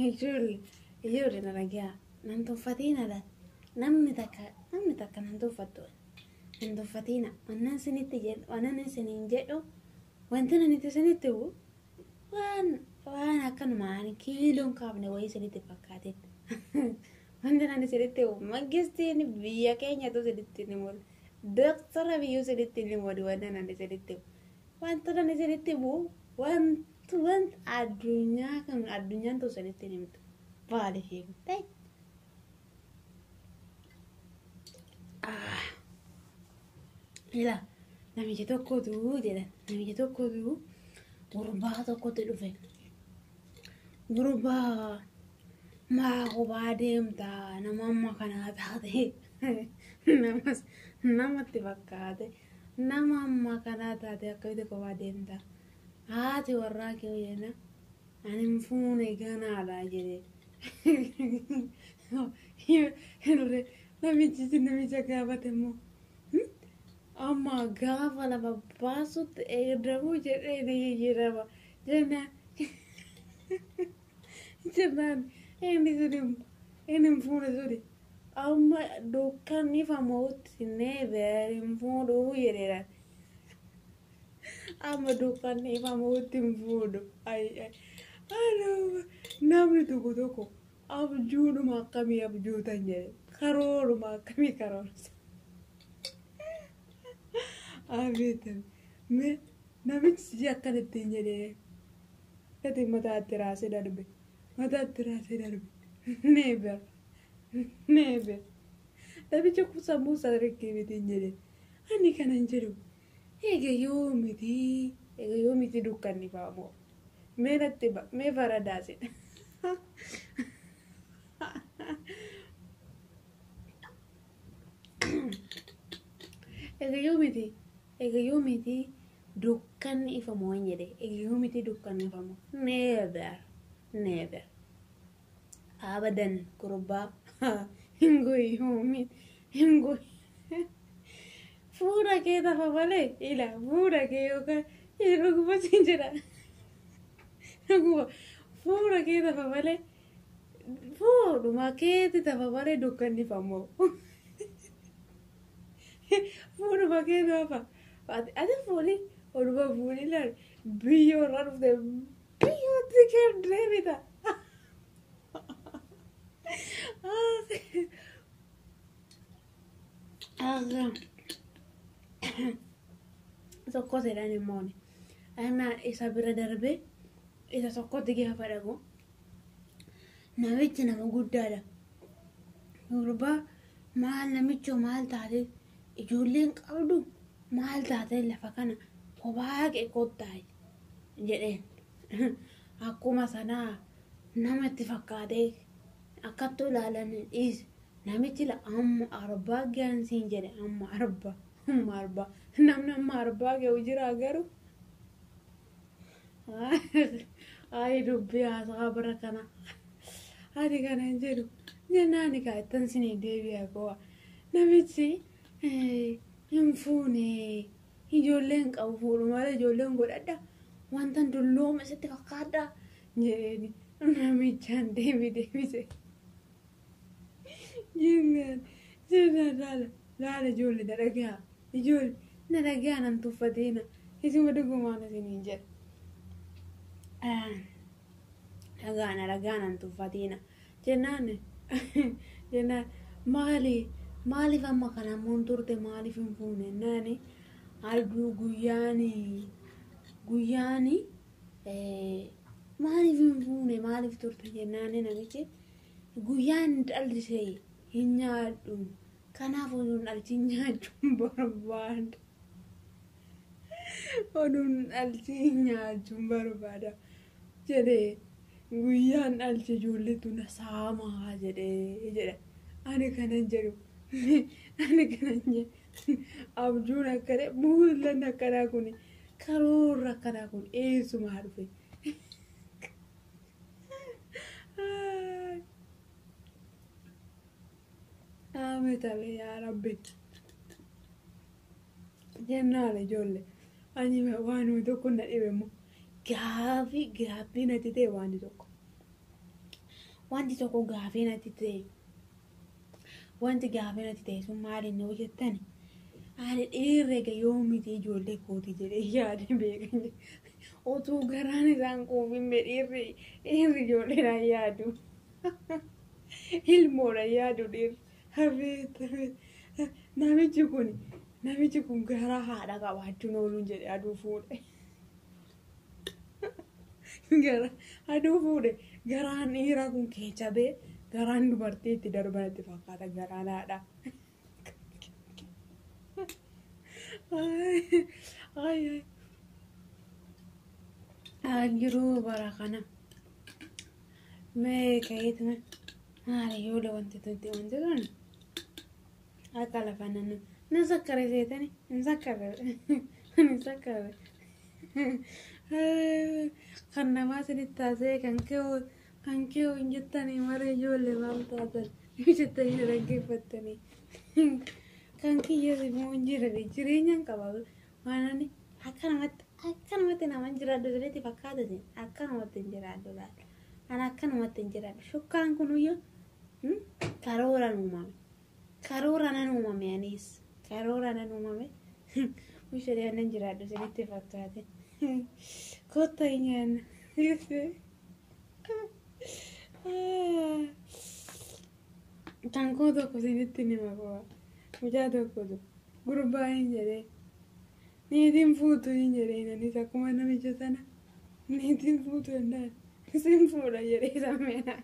Ijoollee ijoollee na dhagaa nan tuffatiina laata namni takka namni takka nan tuffattu hin tuffatiina wannan isinitti jedhu wannan isiniin jedhu wanti ani isinitti himu waan waan akkanumaan kiiloon kaafne wayii isinitti fakkaateen wanti ani isinitti himu mangistiin biyya keenyatu isinitti ni mulu doktara biyyuu isinitti ni mulu wannan ani isinitti himu wanta ani isinitti himu wanti wanta addunyaa kan addunyaan tu isinitti ni himtu maaliif ta'e. Ila namicha tokkotu jedhan namicha tokkotu gurbaa tokkotti dhufe. Gurbaa maa kophaa deemtaa nama amma kanaa taate namas namatti fakkaate nama amma kanaa taate akkamitti kophaa deemtaa haati warraa kee jenna ani hin fuune ganaadha jedhe. Namichi namicha gaafate immoo amma gaafa lafa baasutti eegdamuu jedhee ni jijjiirama jennaan jennaan inni suni inni hin fuune suni amma dukkanni famuutti never hin fuudhuu jedheera amma dukkanni famuutti hin fuudhu namni tokko tokko abjuudhuma akkamii abjuutan jedhe karooruma akkamii karoorsa. Abeet mee namichi akkanatti hin jedhee gati mataatti raasee darbe mataatti raasee darbe never never namichi kun sammuu isaa rikkii miti hin jedhe ani kana hin jedhu eega yoomiti eega yoomiti dukkanni faamoo mee natti ba mee faradaasite. Eega yoomiti eega yoomiti dukkanni ifamoo hin jedhe eega yoomiti dukkanni ifamoo never never abadan gurbaa hin goyyoomin hin goy fuula kee tafa malee ila fuula kee yookaan dhuguma siin jedha dhuguma fuula kee tafa malee fuudhuma keeti tafa malee dukkanni ifamoo. Fuudhuma kee tafa ati fuudhi oduma fuudhi laal biyyoo irraa dhufte biyyootti kee deebita. Tokko jedhan immoo isa bira darbee isa tokkotti gaafa dhaqu namichi nama guddaadha. Gurbaa maal namichoo maal taate ijoolleen qabdu maal taate lafa kana kophaa kee kottaa jedheen akkuma sanaa namatti fakkaatee akkattuu ilaalan dhiise namichi amma arbaa gaansiin jedhe amma arbaa amma arbaa namni amma arbaa ga'u jira garuu ayi dubbii haasaa bara kana ani kana hin jedhu jennaan kaa ittan sinii deebi'a go'a namichi hin fuune ijoolleen qabu fuudhu malee ijoolleen godhadha wanta dulloome sitti fakkaadha jedheeni namichaan deebi deebise. Jennaan jennaan laala laala ijoollee na dhagaa ijoollee na dhagaa nan tuffateena isuma dhugumaan isiniin jedha. Dhagaa na dhagaa nan tuffateena jennaan jennaan maali maaliif amma kana ammoo turte maaliif hin fuune naani aduu guyyaani guyyaani maaliif hin fuune maaliif turte jennaan namichi guyyaan dhallisee hin nyaadhu kanaaf oduun dhalchi nyaachuun barbaada. Oduun dhalchi nyaachuun barbaada jedhee guyyaan dhalchi ijoolleetu na saamaa jedhee jedhe ani kanan jedhu ani kanan jedhu abjuun akkana mul'anni akkanaa kun karoorri akkanaa kun eessumaa dhufe. Ameet ameet yaa rabbi jennaan ijoollee ani waan tokko na dhibe immoo gaafii gaaffii natti ta'e waan tokko. Wanti tokko gaafii natti ta'e. Wanti gaafii natti ta'e sun maal inni hojjettani? Ani dhiirri egaa yoomiti ijoollee kooti jedhee yaade beekan. Otuu garaan isaan quufinne dhiirri ijoolleedhaan yaadu. Ilmoodhaan yaadu dhiirri. Abeet abeet. Namichi kun garaa haadha qabaachuun ooluun jedhe aduu fuudhe. Aduu fuudhe garaan dhiiraa kun keessa ba'e garaan dubartii itti darban itti fakkaata garaan haadhaa. Jiruu bara kana mee ka'eetuma haala yoo wanti tun akka lafa nannu na sakkare seetani hin sakkarre hin sakkarre kan namaa isinitti taasee kan kee hin jettanii mara ijoollee maal taatan jettanii dhaggeeffattanii kan kiyyees immoo hin jirre jireenya hin qabaatu waan ani akkanumatti naman jiraadhu jedhetti fakkaata isin akkanumatti hin jiraadhu laata ani akkanumatti hin jiraadhu shukkaan kunuyyuu karooraan uumame karooraan uumame anis karooraan uumame mushee anan jiraadhu isinitti fakkaate kottaa hin nyaanna. Kan koo tokko isinitti nima qofa mucaa tokkotu gurbaa hin jedhee niitiin fuutu hin jedhee anis akkuma namicha sana niitiin fuutu jennaan isin fuudha jedhee sammeenaan.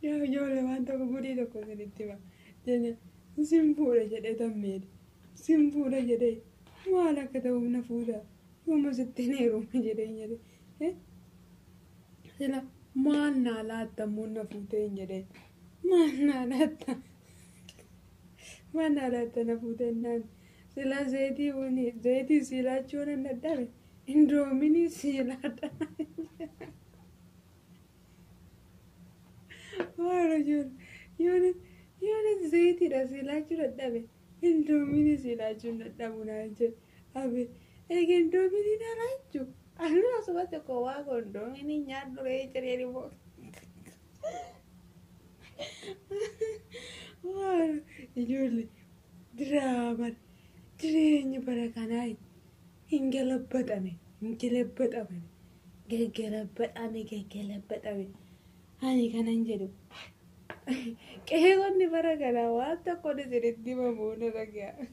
Yaa ijoollee waan tokko gudii tokko isinitti hima jenna isin fuudha jedhee tammeedha isin fuudha jedhee maal akka ta'uuf na fuudha yooma sitti hin heeruma jedhee jedhee sila maal naa laatta immoo na fuutee hin jedhee maal naa laatta maal naa laatta na fuutee naan sila zeetii sii laachuu nan dadhabe indoominii sii laadha. Maal ijoollee yoona zayitiidha sii laachuu dadhabe indoominii sii laachuu dadhabu naan jedhe abe eega indoominii na laachuu ani asumatti kowwaa koo indoominii nyaadhu ree jedhee immoo. Maal ijoollee diraamaan jireenya bara kanaa hin galabatame hin galabatame gaggalabatame gaggalabatame ani kanan jedhu. Qeerronni bara kanaa waan tokko isinitti himamu na dhaga'a.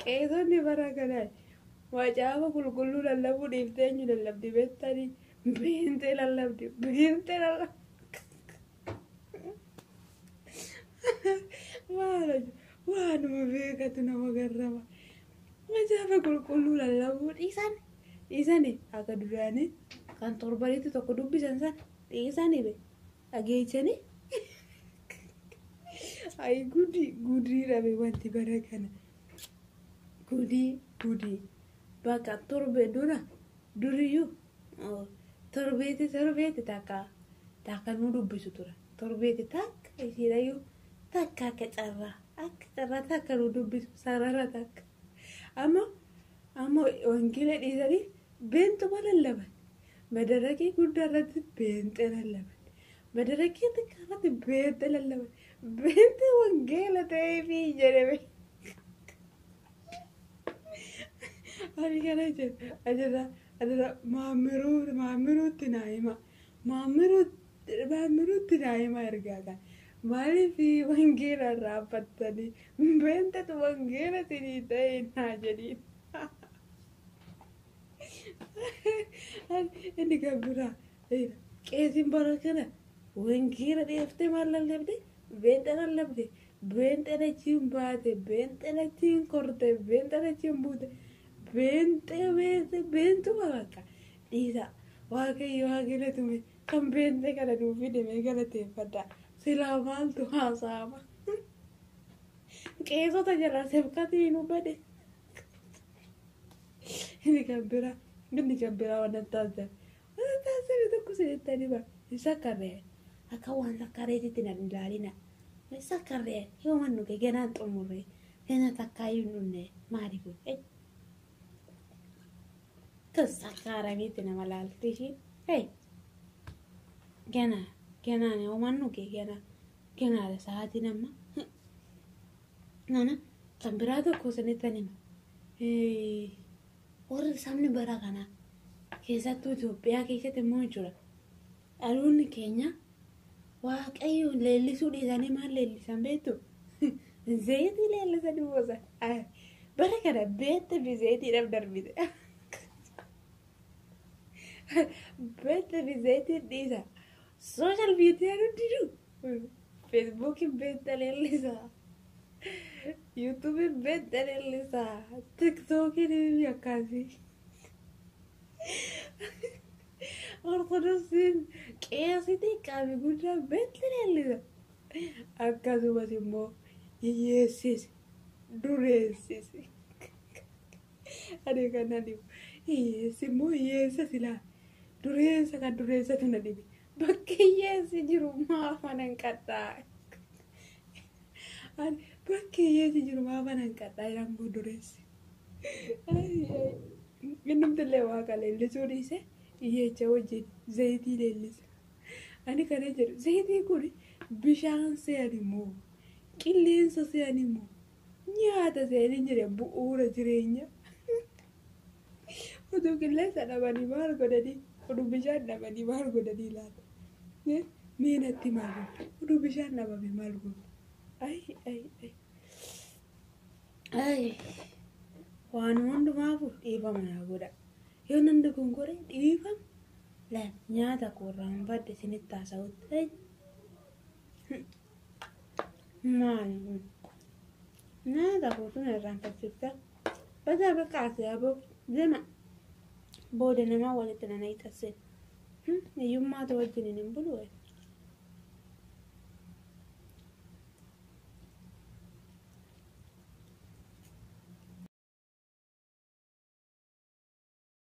Qeerronni bara kanaa macaafa qulqulluu lallabuu dhiiftee eenyu lallabdi beektanii beentee lallabdi beentee lallabdi. Maal waanuma beekatu nama garrama. Macaafa qulqulluu lallabuu dhiisanii akka duraanii kan torbanitti tokko dubbisan sana dhiisanii be. Dhageessanii ayi gudii gudii dhabe wanti bara kana gudii gudii bakka torbe dura duriyyuu torbeeti takka nu dubbisu tura torbeeti takka ishiidhayyuu takka akka carraa takka nu dubbisu sarara takka amma wangeela dhiisanii beentuma lallaban madarakii guddaa irratti beentee lallaban. Madarakii xiqqaa irratti beentee lallaban beentee wangeela ta'eefi jedhame. Ani kana jedhu ajajaa maamiruutti naa hima maamiruutti naa hima ergaa kana maaliif wangeela irraa abbattanii beentetu wangeela sinii ta'e naa jedhiin. Inni kan biraa qeesiin bara kana wangeela dhiyeeftee maal lallabde beenxee lallabde beenxeen achiin baate beenxeen achiin korte beenxeen achiin buute beenxee beenxee beentuma bakka dhiisa waaqayyo haa galatume kan beenxee kana nuuf fidame galateeffadha silaa maaltu haasa'ama qeesota jalaa sebkatii nu bade inni kan biraa waan taasisan tokko seettanii bara hin sakkarree akka waan sakkareetitti na ilaalina hin sakkarree yoo mannu ganaan xumurree gana takkaayyuu hin dhunne maali kun Tasakkaaramiitti nama laalti ishiin. Hey! Ganaa ganaan homaan dhugee ganaa ganaadha sa'aatiin amma. Nana kan biraa tokko isinitti hima. Warri sabni bara kanaa keessattuu Itoophiyaa keessatti immoo jechuudha. Dhaloonni keenya Waaqayyoon leellisuu dhiisanii maal leellisan beektu? Zayitii leellisanii boosan. Bara kana beekta fi zayitiidhaaf darbite. Beekta fi zayitiin dhiisa. Sooshaal miidiyaan hundinuu Feesbuukiin beekta leellisa. Yuutuubiin beekta leellisa. Tiktookiin akkasii. Ortodoksiin qeesii xiqqaa fi guddaan beekta leellisa. Akkasumas immoo hiyyeessis dureessis. Ani kan na dhibu hiyyeessi immoo hiyyeessa silaa dureessa kan dureessatu na dhibe. Bakki hiyyeessi jiru maaf anan qaxxaa? Bakki hiyyeessi jiru maaf anan qaxxaa jedhan immoo dureessi. Innumtillee waaqa leellisuu dhiise hiyyeecha wajjin zayitii leellisa. Ani kana jedhu zayitii kun bishaan se'an immoo qilleensa se'an immoo nyaata se'anii jira bu'uura jireenya. Utuu qilleensa dhabanii maal godhanii utuu bishaan dhabanii maal godhanii laata? Mee natti maal godhu? Utuu bishaan dhabame maal godhu? Ay ay ay. Ay. Waan hundumaafuu dhiifama naa godha. Yoo nan dogongore dhiifama. Laal nyaata koo irraan badde isinitti haasa'utti. Maali kun? Nyaata koo tun irraanfachiifta. Badaa bakka asii aboo deema. Booda namaa walitti nana hiixasseen. Hiyyummaatu wajjin hin bulu.